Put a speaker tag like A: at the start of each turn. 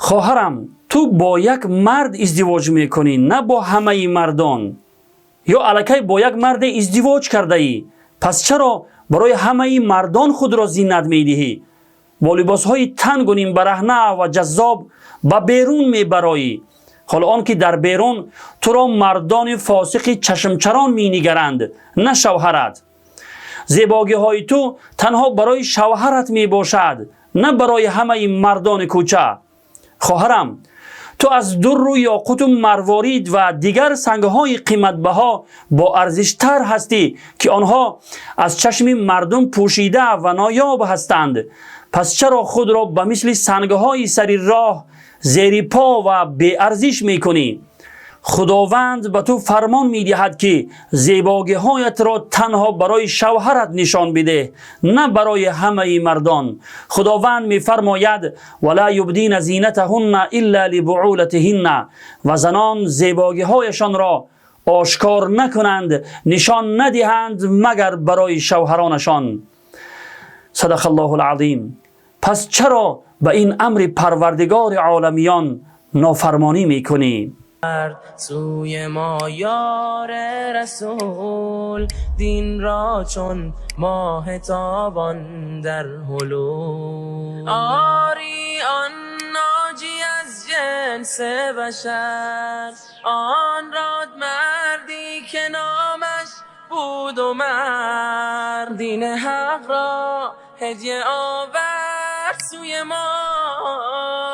A: Хоҳарам, ту бо як мард издивоҷ мекунӣ, на бо ҳамаи мардон. Ё аллакай бо як марде издивоҷ кардаӣ. Пас чаро барои ҳамаи мардон худро зинат медиҳӣ? Бо либосҳои тангу нимбараҳна ва ҷаззоб ба берун мебароӣ, ҳоло он ки дар берун туро мардони фосиқи чашмчарон менигаранд, на шавҳарат. Зебогиҳои ту танҳо барои шавҳарат мебошад, на барои ҳамаи мардони кӯча. Хоҳарам, ту аз дурру ёқуту марворид ва дигар сангҳои қиматбаҳо боарзиштар ҳастӣ, ки онҳо аз чашми мардум пӯшида ва ноёб ҳастанд. Пас чаро худро ба мисли сангҳои сари роҳ зери по ва беарзиш мекунӣ? Худованд ба ту фармон медиҳад, ки зебогиҳоятро танҳо барои шавҳарат нишон бидеҳ, на барои ҳамаи мардон. Худованд мефармояд: ولا يبدين زينتهن إلا لبعولتهن. Ва занон зебогиҳояшонро ошкор накунанд, нишон надиҳанд, магар барои шавҳаронашон. صدق الله العظيم. Пас чаро ба ин амри Парвардигори оламиён нофармонӣ мекунӣ?
B: سوی ما یار رسول، دین را چون ماه تابان در حلول. آری، آن ناجی از جنس بشر، آن راد مردی که نامش بود عمر، دین حق را هدیه آورد سوی ما.